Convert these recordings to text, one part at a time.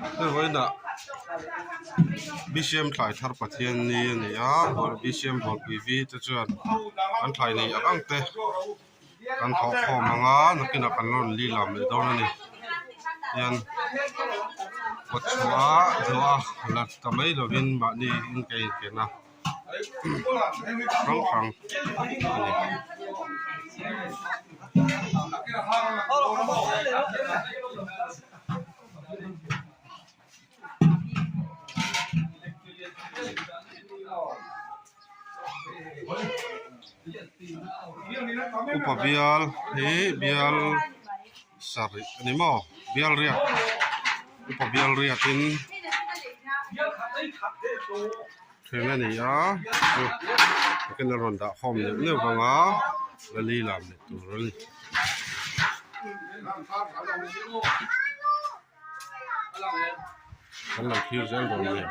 Hei vawiinah bcm thlai thar pathian ni a ni a bcm bualpui vi te chuan an thlai nei ang ang te kan thawh khawm ang a nakinah kan rawn li lam leh dawn a ni hian kawt chhuah a zawh a la ta mai lovin mahni in ka inken a hrang hrang a ni. Upa bial hi bial sarih a ni maw bial riak upa bial riakin then a ni a a rawn dah khawm neuh neuh vang a la li lam leh tur a ni. Kan lo thlir zel dawn nia.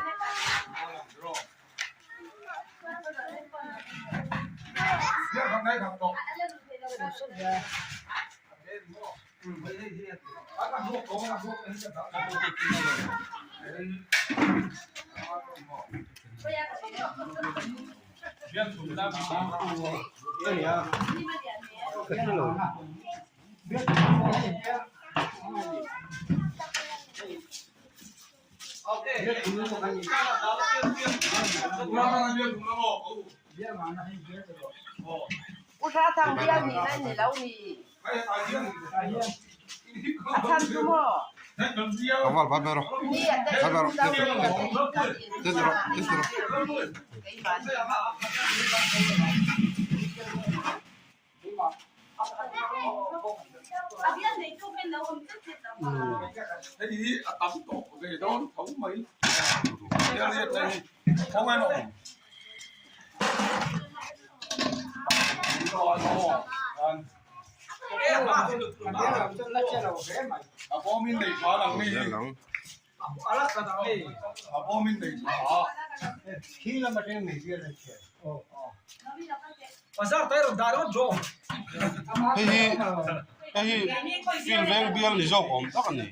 Hei hi hei hi field veng bial ni zawk awm tak a ni.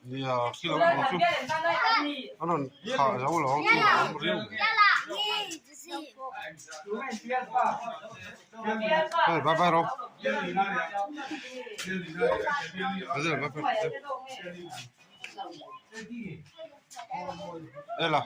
Nia khi lam pang chu an rawn thlah zo lo ang chu a awm riau mai. Hei bye bye rawh. Bye bye. Ela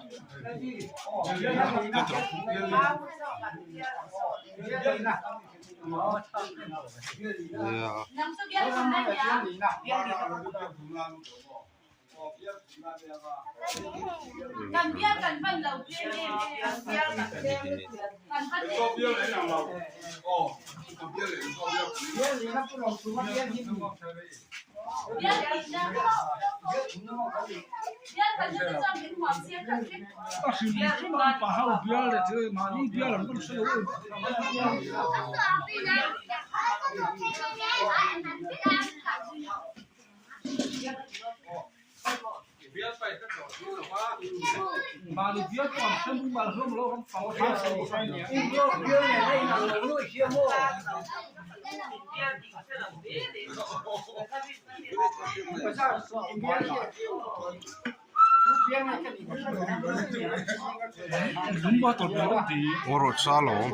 Rawt sa lawm.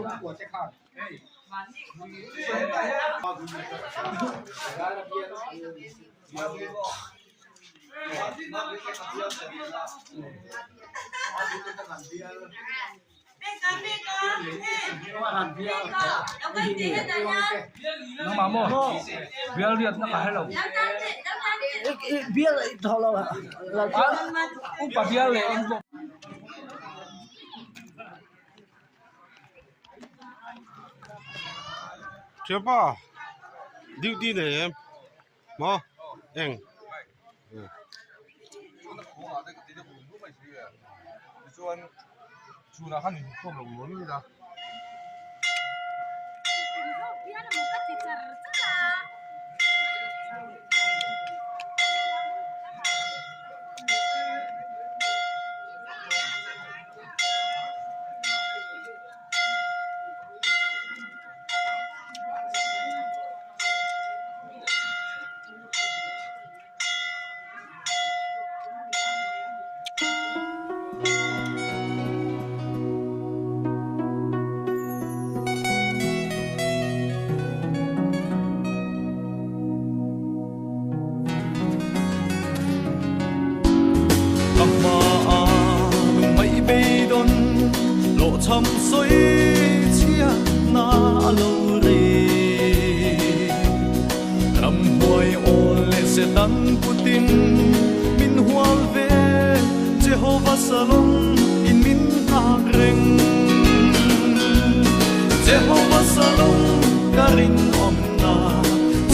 Thianpa duty nei em maw eng. chham sawi chhiatna a lo ri. Ramhuai aw leh Satan kutin min hual ve, Jehovah Salom in min nghak reng. Jehovah Salom ka rinawmna,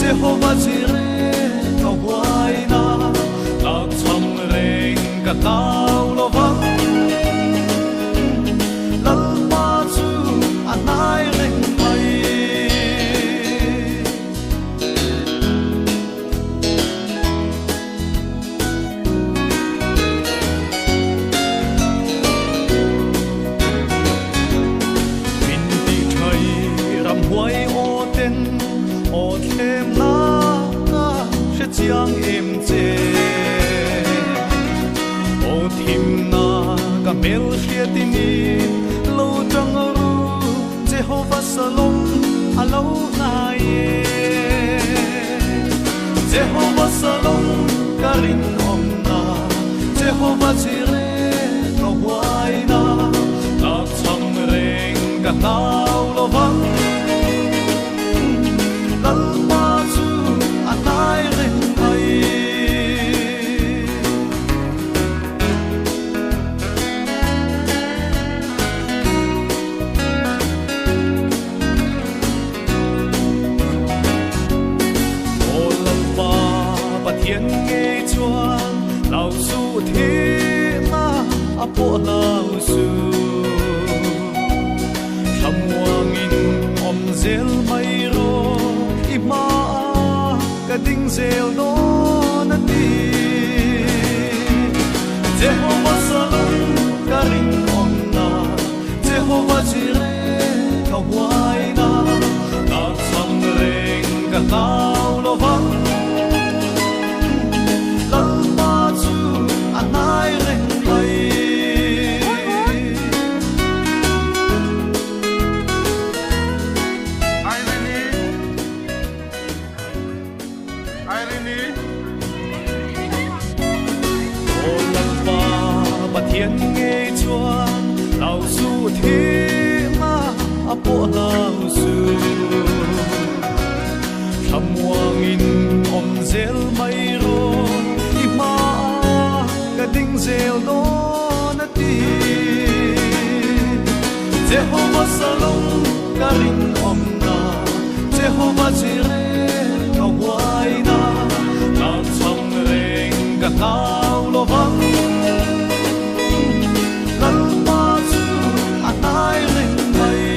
Jehovah Jireh ka huaina, tlakchham reng ka hlau lo vang. Lalpa chu a hnai reng mai. Min ti thai ramhuai aw ten aw thlem na ka hre chiang em che. Aw thim na ka hmel hriat i ni lo tang ru Jehovah Salom a lo hnai e. Jehovah Salom ka rinawmna, Jehovah Jireh ka huaina, tlakchham reng ka hlau lo vang. Lalpa chu a hnai reng mai. Aw Lalpa Pathian ngei chuan hlau suh thihna a pawh hlau suh. Thlamuangin awm zel mai rawh i hmaah ka ding zel dawn a ti. Jehovah Salom ka rinawmna Jehovah Jireh ka huaina, tlakchham reng ka hlau lo vang. Lalpa chu a hnai reng mai. Irene Irene. Aw Lalpa Pathian ngei chuan hlau suh thihna a pawh hlau suh. Thlamuangin awm zel mai rawh i hmaah ka ding zel dawn a ti. Jehovah Salom ka rinawmna, Jehovah Jireh ka huaina, tlakchham reng ka hlau lo vang. Lalpa chu a hnai reng mai.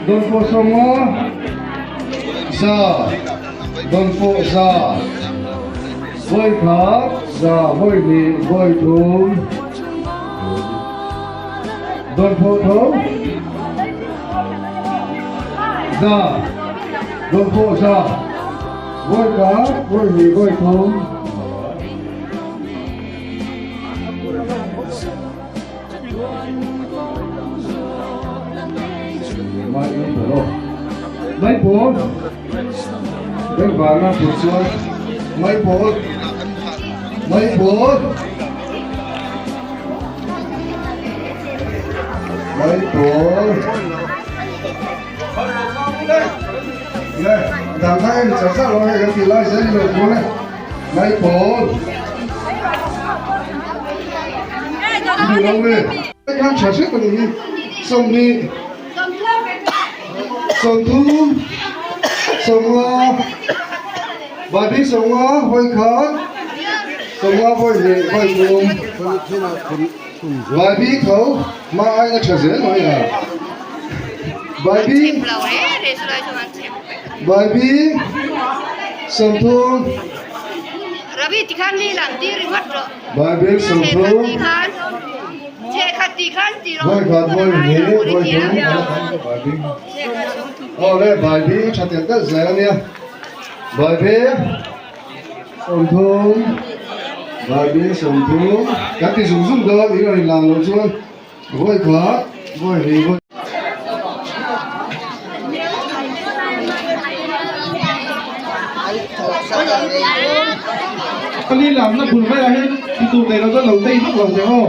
Dawnpawh sawmnga za dawnpawh za vawi khat za vawi hnih vawi thum dawnpawh tho za dawnpawh za vawi khat vawi hnih vawi thum. Mai pawl beng vanga tur chuan mai pawl mai pawl mai pawl le dang kha em char char lo hei kan tih lai zel ni lo pawl e mai pawl ni lo nge khan tha hret a ni hi sawmhnih sawmthum sawmnga babi sawmnga vawi khat sawmnga vawi hnih vawi thum babi tho hma aina tha zel mai a babi babi sawmthum babi sawmthum Vawi khat vawi hnih vawi thum a la tam ka bai bing aw le bai bing a tha tel tel zel a nia bai bing sawmthum bai bing sawmthum kan ti zung zung dawn in rawn inlang loh chuan vawi khat vawi hnih vawi. Ni lamna bul maiah hian ti tur nei lo chuan lo tei vak lo teh aw.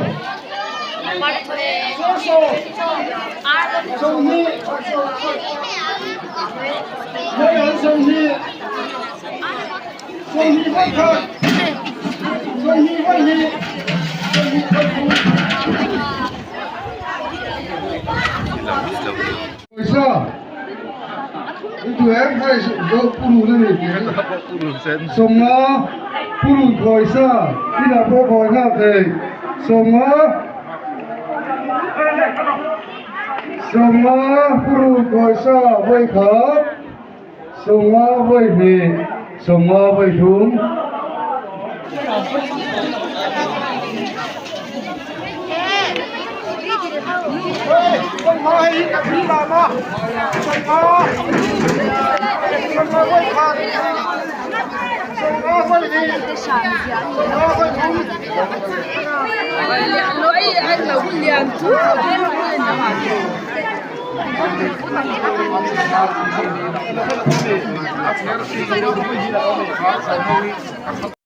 Pawisa i tu em hei zo purun a ni sawmnga. Purun khawi sa inah pawh khawi nghal thei 50 50 purun khawi sa vawi khat 50 vawi hnih 50 vawi thum.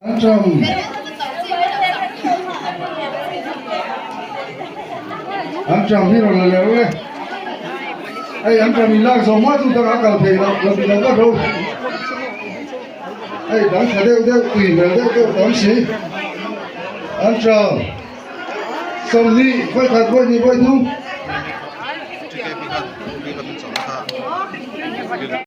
Anṭam Anṭam hi rawn la leh rawh e. Hei anṭam in lak zawng mah chu dangah a kal thei loh lo ti lo vat rawh. Hei dang tha deuh deuh tui hmel deuh deuh tam si. Anṭam 20 vawikhat vawihnih vawithum.